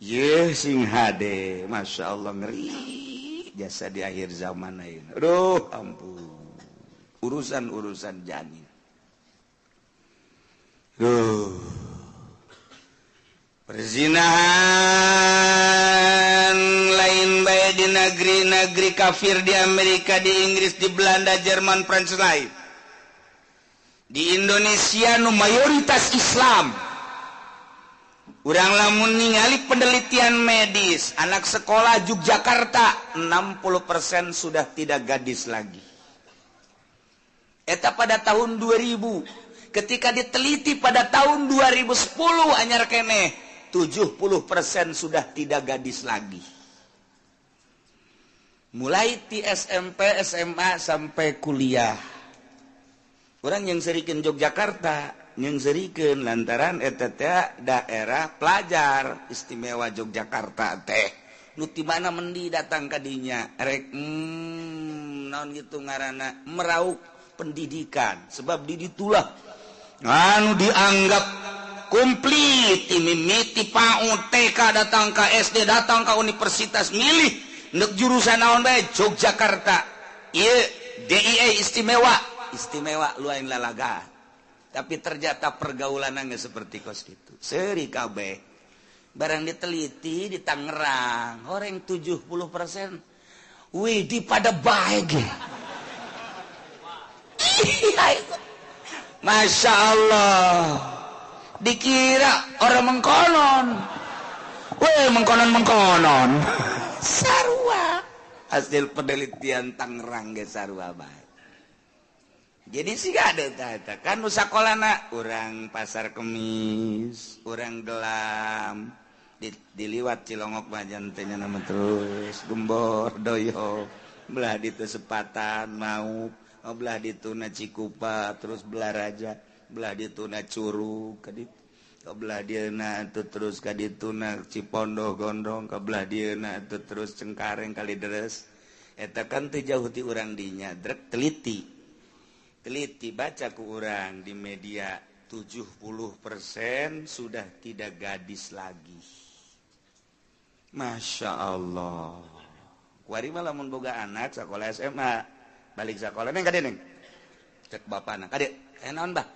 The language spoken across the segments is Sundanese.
Ye sing hade, Masya Allah ngeri jasa di akhir zaman ayeuna. Aduh ampun, urusan-urusan janin. Duh. Perzinahan lain bae di negeri-negeri kafir, di Amerika, di Inggris, di Belanda, Jerman, Prancis, lain. Di Indonesia nu mayoritas Islam. Urang lamun ningali penelitian medis, anak sekolah Yogyakarta 60% sudah tidak gadis lagi. Eta pada tahun 2000, ketika diteliti pada tahun 2010 anyar keneh 70% sudah tidak gadis lagi. Mulai ti SMP, SMA sampai kuliah. Urang yang serikin Yogyakarta, nyeungseurikeun lantaran eta teh daerah pelajar istimewa Yogyakarta teh. Nu ti mana mendi datang ka dinya rek naon gitu ngaranna meraup pendidikan, sebab di ditulah anu dianggap komplit mimiti PAUD, TK datang ke SD, datang ke universitas, milih ndek jurusan naon bae Yogyakarta. Ieu DIE istimewa, istimewa lain lalaga. Tapi ternyata pergaulan nggak seperti kos gitu. Seri kabeh. Barang diteliti di Tangerang, orang 70% wih di pada baik. Masya Allah. Dikira orang mengkonon. Wih mengkonon-mengkonon. Sarua. Hasil penelitian Tangerang ge sarua bae. Jadi sih gak ada tata kan nu sakolana urang Pasar Kemis, urang Gelam, diliwat Cilongok bajan teh nya nama terus Gembor Doyo, belah ditu Sepatan mau, belah dituna Cikupa, terus belah Raja, belah dituna Curug, ka ditu. Belah dieuna atuh terus ka dituna Cipondoh Gondong, ka belah dieuna atuh terus Cengkareng Kalideres. Eta kan teu jauh ti urang dinya, drek teliti. Teliti baca ku urang di media 70% sudah tidak gadis lagi. Masya Allah. Kuari mah lamun boga anak sekolah SMA, balik sekolah neng kade neng. Cek bapana, kade, aya naon bah?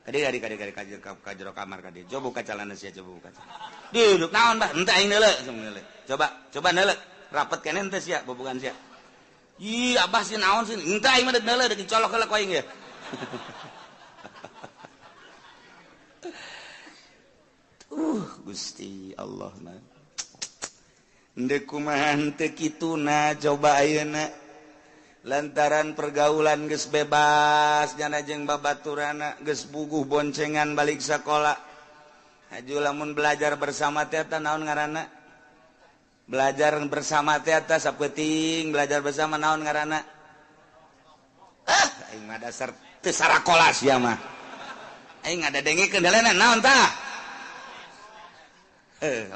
Kade kade kade kade ka jero kamar kade. Coba buka celana sia, coba buka celana. Duduk naon bah? Henteu aing neuleuh, neuleuh. Coba, coba neuleuh. Rapet keneh henteu sia, bobogan sia. Ih, abah sih naon sih? Henteu aing mah deuk neuleuh, deuk dicolok heula ku aing ya. Gusti Allah mah. Ndek kumaha teu kituna coba ayeuna. Lantaran pergaulan geus bebas, jana jeung babaturana geus buguh boncengan balik sakola. Haju lamun belajar bersama teh eta naon ngaranna? Belajar bersama teh eta sapeuting, belajar bersama naon ngaranna? Ah, aing mah dasar teu sarakola sia mah. Aing ngadadengikeun heulana naon tah?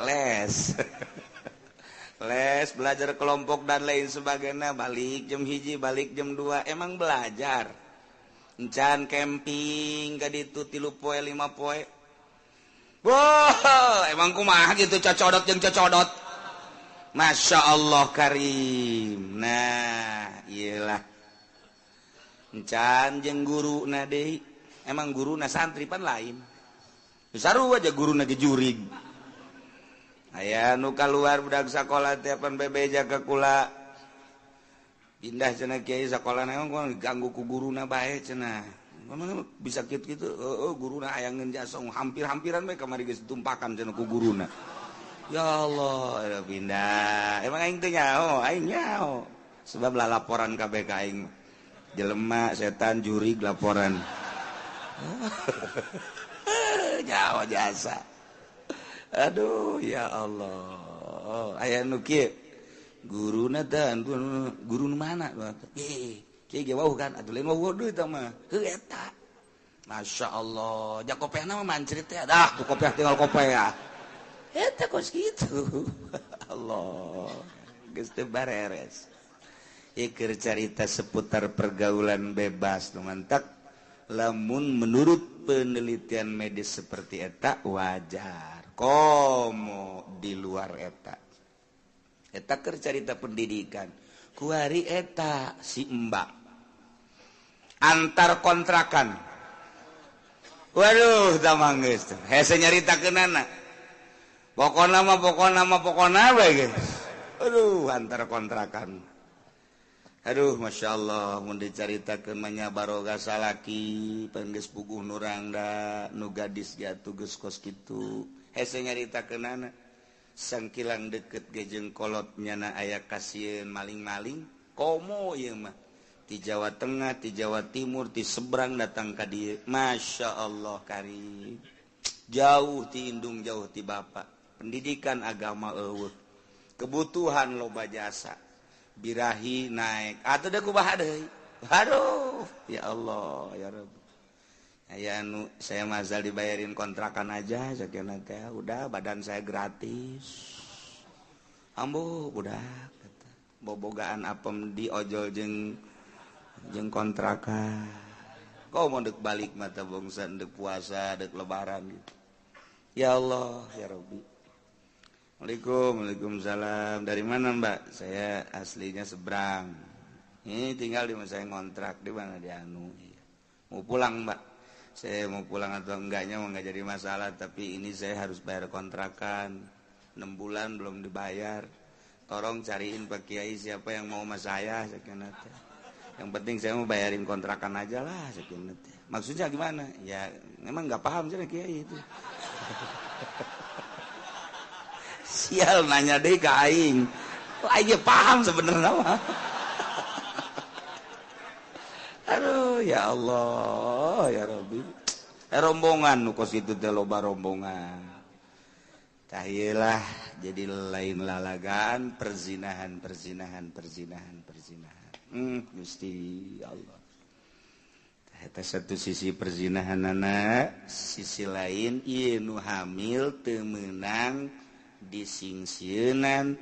Les. Les belajar kelompok dan lain sebagainya, balik jam 1, balik jam 2, emang belajar. Encan camping ka ditu 3 poe 5 poe. Wah, emang kumaha gitu cocodot jeung cocodot. Masya Allah karim. Nah, iyalah. Encan jeung guruna deui. Emang guruna santri pan lain. Sarua aja guruna ge jurig. Aya nu kaluar budak sakola teh pan bebeja ka kula. Pindah cenah kiai sakolana emang ganggu ku guruna bae cenah. Bisa kitu-kitu, heeh guruna aya ngeun hampir-hampiran bae kamari geus ditumpakan cenah ku guruna. Ya Allah, pindah. Emang aing teh nyaho, aing nyaho. Sebab lah laporan kabeh ka aing. Jelema setan jurig laporan. Nyaho jasa. Aduh ya Allah. Aya nu kieu. Guruna teh guru nu mana? Kieu ge wauh kan atuh lain wauh deui tah mah. Heuh eta. Masya Allah, ja kopiahna mah mancrit teh. Dah, tuh kopiah tinggal kopiah. Eta kos kitu. Allah, geus teu bareres. Ieu keur carita seputar pergaulan bebas nu mantak lamun menurut penelitian medis seperti eta wajar. Komo di di luar eta. Eta keur carita pendidikan. Kuari eta si mbak antar kontrakan. Waduh, tamang geus. Hese nyaritakeunana. Pokona mah pokona mah pokona we geus. Aduh, antar kontrakan. Aduh, Masya Allah, mun dicaritakeun mah nya baroga salaki, pan geus puguh nu rangda, nu gadis ge atuh geus kos kitu. Hese nyaritakeunana. Sangkilang deket ge jeung kolot nyana aya kasieun maling-maling, komo ieu mah. Ti Jawa Tengah, ti Jawa Timur, ti seberang datang ka dieu. Masya Allah karim. Jauh ti indung, jauh ti bapak. Pendidikan agama eueuh. Kebutuhan loba jasa. Birahi naik atau da kumaha deui. Aduh, ya Allah, ya Rabb. Aya nu saya mazal dibayarin kontrakan aja sakieu teh udah badan saya gratis. Ambo budak kata. Bobogaan apem di ojol jeung jeung kontrakan. Kau mau dek balik mata bangsa dek puasa dek lebaran gitu. Ya Allah, ya Rabbi. Waalaikumsalam, waalaikumsalam. Dari mana Mbak? Saya aslinya seberang. Ini tinggal di mana saya ngontrak di mana di anu. Iya. Mau pulang Mbak? Saya mau pulang atau enggaknya mau nggak jadi masalah. Tapi ini saya harus bayar kontrakan. 6 bulan belum dibayar. Tolong cariin Pak Kiai siapa yang mau sama saya. Yang penting saya mau bayarin kontrakan aja lah. Maksudnya gimana? Ya memang nggak paham sih Kiai itu. Sial nanya deh ke aing. Aing paham sebenarnya mah. Aduh ya Allah ya Rabbi. Rombongan nu kos kitu teh loba rombongan. Tah ieu lah jadi lain lalagaan perzinahan perzinahan perzinahan perzinahan. Gusti Allah. Eta satu sisi perzinahanana, sisi lain ieu nu hamil teu meunang disingsieunan,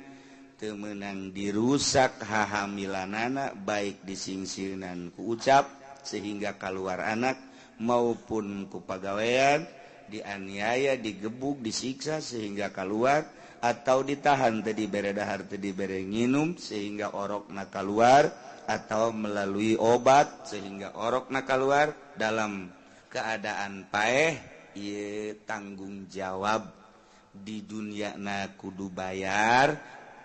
teu meunang dirusak hahamilanana, baik disingsieunan ku ucap sehingga kaluar anak maupun ku pagawean, dianiaya, digebuk, disiksa sehingga keluar, atau ditahan teu dibere dahar teu dibere nginum sehingga orokna keluar, atau melalui obat sehingga orokna keluar dalam keadaan paeh. Ieu tanggung jawab di dunia na kudu bayar,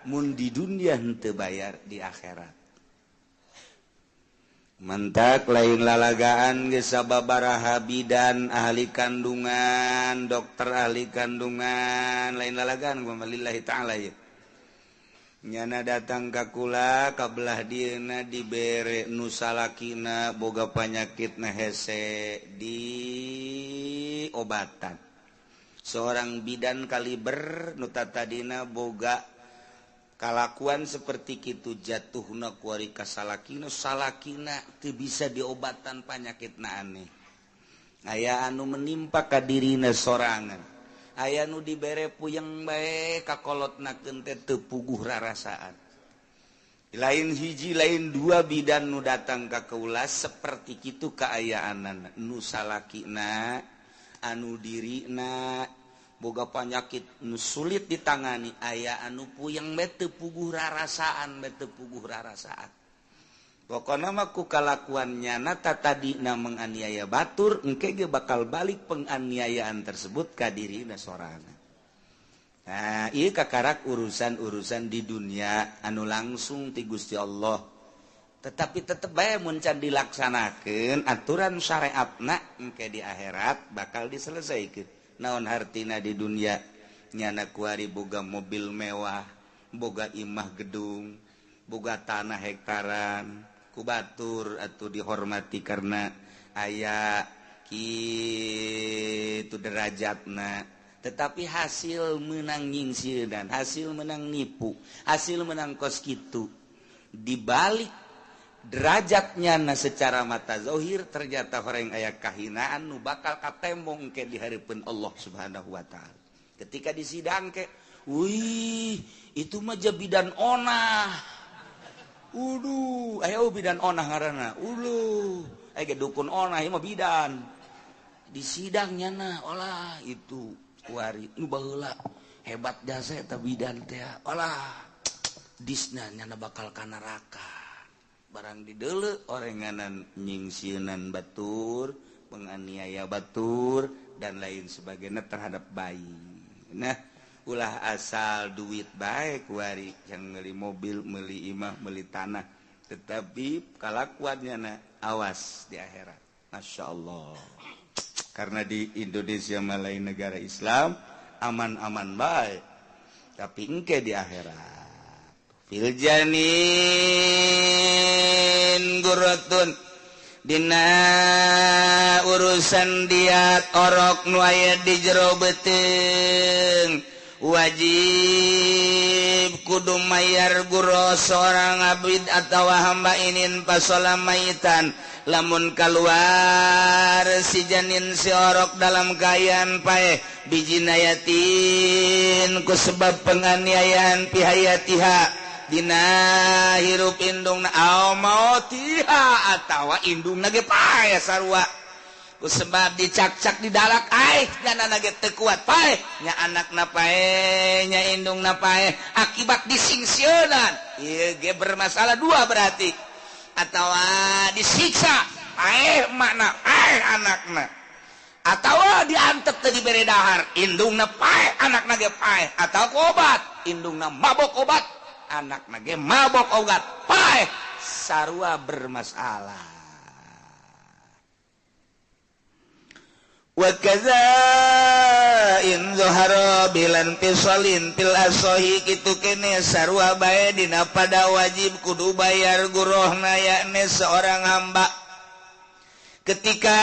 mun di dunia henteu bayar di akhirat. Mentak lain lalagaan geus sababaraha bidan ahli kandungan, dokter ahli kandungan, lain lalagaan kumaha lillahi ta'ala ya. Nyana datang ka kula kabelah dieuna dibere nu salakina boga panyakit na hese di obatan. Seorang bidan kaliber nu tatadina boga kalakuan seperti kitu jatuhna kuari ka salakina, salakina teu bisa diobatan panyakitna aneh. Aya anu menimpa ka dirina sorangan. Aya nu dibere puyeng bae kakolotnakeun teh teu puguh rarasaan. Lain hiji lain dua bidan nu datang ka kaula seperti kitu kaayaanana nu salakina anu dirina boga panyakit nu sulit ditangani, aya anu puyeng bae teu puguh rarasaan, bae teu puguh rarasaan. Pokona mah ku kalakuan nyana tatadina menganiaya batur, engke ge bakal balik penganiayaan tersebut ka dirina sorangan. Nah, ieu kakarak urusan-urusan di dunia anu langsung ti Gusti Allah. Tetapi tetep bae mun can dilaksanakeun aturan syariatna engke di akhirat bakal diselesaikeun. Naon hartina di dunia nyana kuari boga mobil mewah, boga imah gedung, boga tanah hektaran, ku batur atau dihormati karena aya kitu derajatna. Tetapi hasil menang nyingsieunan, hasil menang nipu, hasil menang kos kitu, dibalik derajatnya na secara mata zahir ternyata horeng aya kahinaan nu bakal katembong ke di hareupeun Allah Subhanahu wa taala. Ketika disidang ke, wih, itu mah bidan onah. Uduh, aya bidan onah ngaranna. Uluh, aya ge dukun onah ieu mah bidan. Di sidang nyana olah itu kuari nu baheula. Hebat jasa eta bidan teh. Alah, disna nyana bakal ka neraka. Barang dideuleu orenganan nyingsieunan batur, penganiaya batur dan lain sebagainya terhadap bayi. Nah, ulah asal duit baik wari yang beli mobil, beli imah, beli tanah, tetapi kalakuannya nah, awas di akhirat. Masya Allah. Karena di Indonesia malai negara Islam aman-aman baik, tapi engke di akhirat. Fil janin gurratun dina urusan diat orok nu aya di jero beuteung wajib kudu mayar guro seorang abid atawa hamba inin pasola maitan lamun keluar si janin si orok dalam kaayaan paeh bijinayatin ku sebab penganiayaan pihayatiha dina hirup indungna au mautiha atawa indungna ge paeh sarua ku sebab dicak-cak didalak aih nyana ge teu kuat paeh nya anakna paeh nya indungna paeh akibat disingsieunan ieu ge bermasalah dua berarti atawa disiksa paeh emakna paeh anakna atawa diantep teu dibere dahar indungna paeh anakna ge paeh atawa ku obat indungna mabok obat anakna ge mabok obat paeh sarua bermasalah. Wa kaza in zahara bilan fisalin fil asahi kitu kene sarua bae dina pada wajib kudu bayar gurohna yakni seorang hamba ketika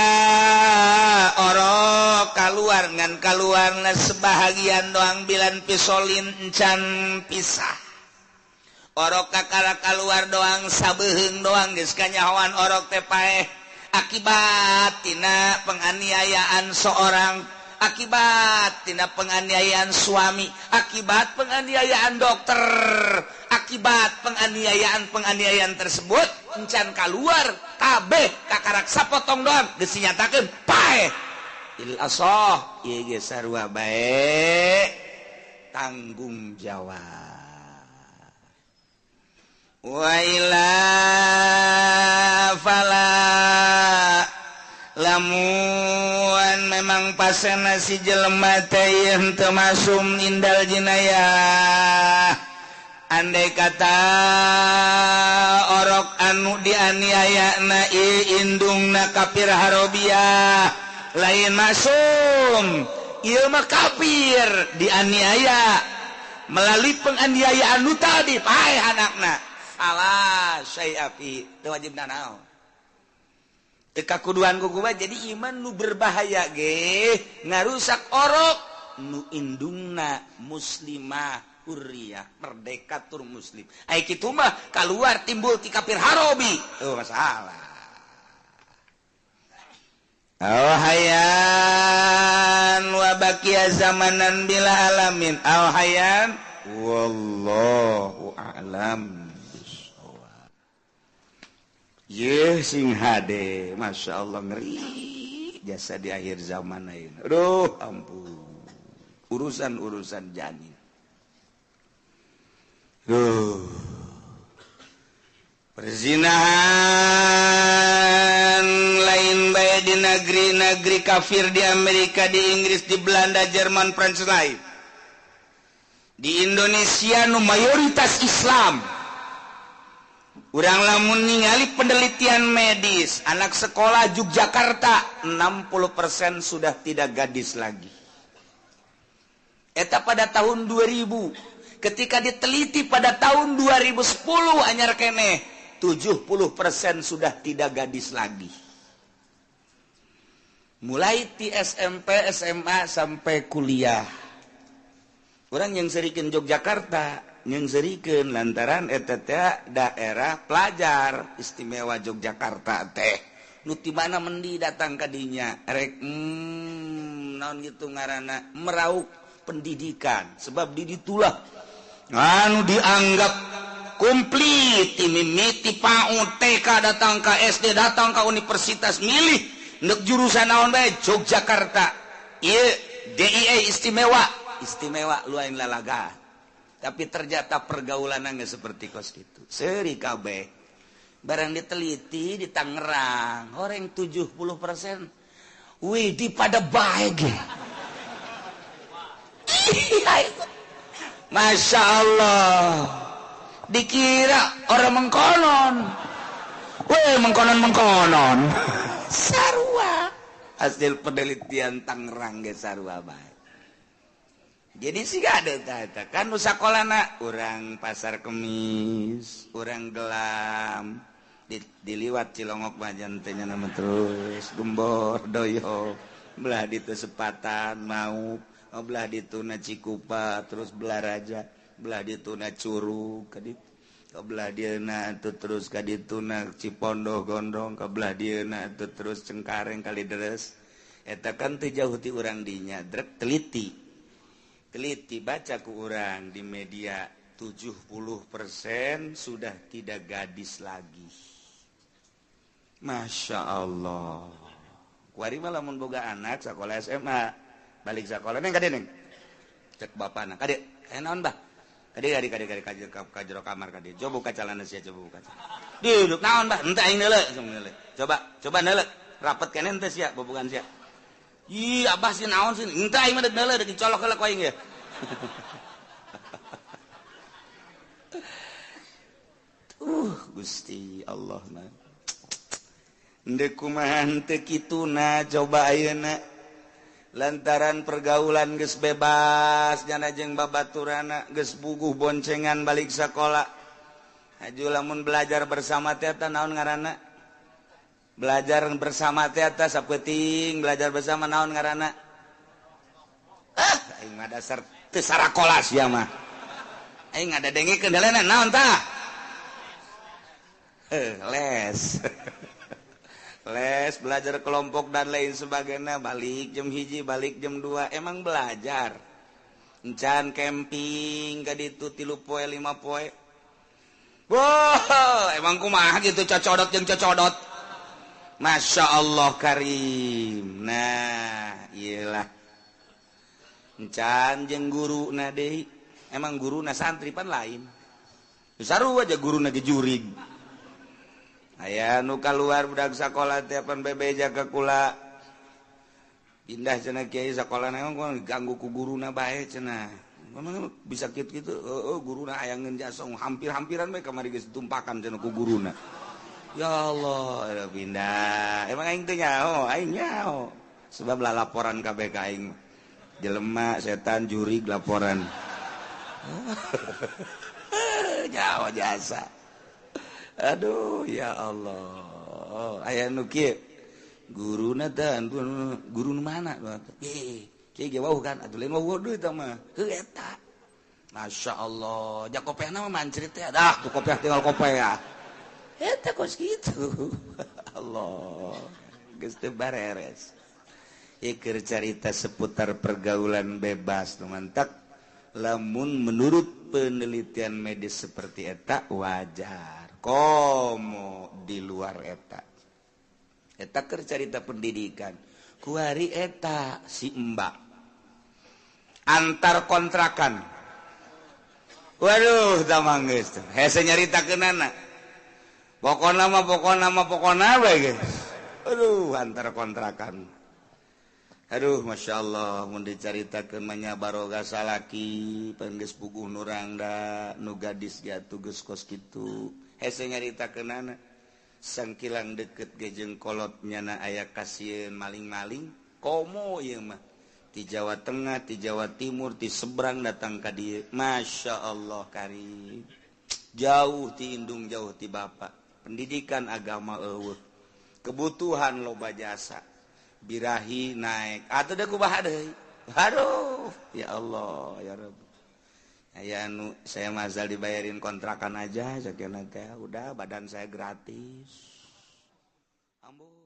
orok kaluar ngan kaluarna sebahagian doang bilan fisolin encan pisah orok kakara kaluar doang sabeheung doang geus kanyahoan orok teh paeh akibat tina penganiayaan seorang, akibat tina penganiayaan suami, akibat penganiayaan dokter, akibat penganiayaan tersebut encan kaluar kabeh kakarak sapotong doang geus dinyatakeun paeh il asoh ieu ge sarua bae tanggung jawab. Wa ila fala lamun memang pasena si jelema teh teu masum indal jinayah andai kata orok anu dianiayana indungna kafir harobiyah lain masum ieu mah kafir dianiaya melalui penganiayaan nu tadi paeh anakna alah syai'a fi teu wajib nanaon teu kakuduan ku kumaha jadi iman nu berbahaya ge ngarusak orok nu indungna muslimah hurriyah merdeka tur muslim ai kitu mah kaluar timbul ti kafir harobi tuh masalah. Aw hayan wa baqiya zamanan bila alamin aw hayan wallahu a'lam. Ye sing hade, masya Allah ngeri jasa di akhir zaman ayeuna. Aduh ampun, urusan-urusan janin. Duh, perzinahan lain bae di negeri-negeri kafir di Amerika, di Inggris, di Belanda, Jerman, Prancis lain. Di Indonesia nu mayoritas Islam. Urang lamun ningali penelitian medis, anak sekolah Yogyakarta 60% sudah tidak gadis lagi. Eta pada tahun 2000, ketika diteliti pada tahun 2010 anyar keneh 70% sudah tidak gadis lagi. Mulai ti SMP, SMA sampai kuliah. Urang yang serikeun Yogyakarta nyeungseurikeun lantaran eta teh daerah pelajar istimewa Yogyakarta teh nu ti mana mendi datang ka dinya rek naon gitu ngaranna meraup pendidikan sebab di ditulah anu dianggap komplit mimiti PAUD TK datang ka SD datang ka universitas milih nek jurusan naon bae Yogyakarta ieu DIE istimewa istimewa lu aing lalaga. Tapi ternyata pergaulan geus seperti kos kitu. Seuri kabeh. Barang diteliti di Tangerang, orang 70% wih di pada baik. Masya Allah. Dikira orang mengkonon. Weh mengkonon-mengkonon. Sarua. Hasil penelitian Tangerang ge sarua bae. Jadi sih gak ada eta kan nu sakolana urang Pasar Kemis, urang Gelam, diliwat Cilongok bajan teh nya terus Gembor Doyo, belah ditu Sepatan mau, belah dituna Cikupa, terus belah Raja, belah dituna Curug ka ditu. Kebelah dieuna atuh terus ka dituna Cipondo Gondong, kebelah dieuna atuh terus Cengkareng Kalideres. Eta kan teu jauh ti urang dinya, drek teliti. Teliti baca ku urang di media 70% sudah tidak gadis lagi. Masya Allah. Kuari mah lamun boga anak sekolah SMA, balik sekolah neng kade neng. Cek bapana, kade, aya naon bah? Kade kade kade kade ka jero kamar kade. Coba buka celana sia, coba buka. Duduk naon bah? Henteu aing neuleuh, neuleuh. Coba, coba neuleuh. Rapet keneh henteu sia, bobogan sia. Ih, abah sih naon sih? Henteu aing mah deuk neuleuh, deuk dicolok heula ku aing ye. Gusti Allah mah. Ndek kumaha teu kituna coba ayeuna. Lantaran pergaulan geus bebas jana jeung babaturana geus buguh boncengan balik sakola. Haju lamun belajar bersama teh eta naon ngaranna? Belajar bersama teh eta sapeuting belajar bersama naon ngaranna? Ah, aing mah dasar teu sarakola sia mah. Aing ngadadengikeun heulana naon tah? Les. Les belajar kelompok dan lain sebagainya, balik jam 1, balik jam 2, emang belajar. Encan camping ka ditu 3 poe 5 poe. Wah, emang kumaha gitu cocodot jeung cocodot. Masya Allah karim. Nah, iyalah. Encan jeung guruna deui. Emang guruna santri pan lain. Sarua aja guruna ge jurig. Aya nu kaluar budak sakola teh pan bebeja ka kula. Pindah cenah kiai sakola emang ganggu ku guruna bae cenah. Memang bisa kitu-kitu heueuh guruna aya ngeun jasong hampir-hampiran bae kamari geus ditumpakan cenah ku guruna. Ya Allah, pindah. Emang aing teh nyaho, aing nyaho. Sebab lah laporan kabeh ka aing. Jelema setan jurig laporan. Nyaho jasa. Aduh ya Allah, aya nu kieu guruna teh guru nu mana kieu ge wauh kan atuh lain wauh deui tah mah heuh eta. Masya Allah, ja kopeahna mah mancrit teh dah tuh kopeah tinggal kopeah eta kos kitu. Allah geus teu bareres. Ieu keur carita seputar pergaulan bebas nu mantak lamun menurut penelitian medis seperti eta wajar. Komo di luar eta. Eta keur carita pendidikan. Kuari eta si mbak antar kontrakan. Waduh, damang geus. Hese nyaritakeunana. Pokona mah pokona mah pokona bae geus. Aduh, antar kontrakan. Aduh, Masya Allah, mun dicaritakeun mah nya baroga salaki, pan geus puguh nu rangda, nu gadis ge atuh geus kos kitu. Hese nyaritakeunana. Sangkilang deket ge jeung kolot nyana aya kasieun maling-maling, komo ieu mah. Ti Jawa Tengah, ti Jawa Timur, ti seberang datang ka dieu. Masya Allah karim. Jauh ti indung, jauh ti bapak. Pendidikan agama eueuh. Kebutuhan loba jasa. Birahi naik atau deui kumaha deui. Aduh, ya Allah, ya Rabb. Aya nu saya mazal dibayarin kontrakan aja sakieu teh udah badan saya gratis. Ambo.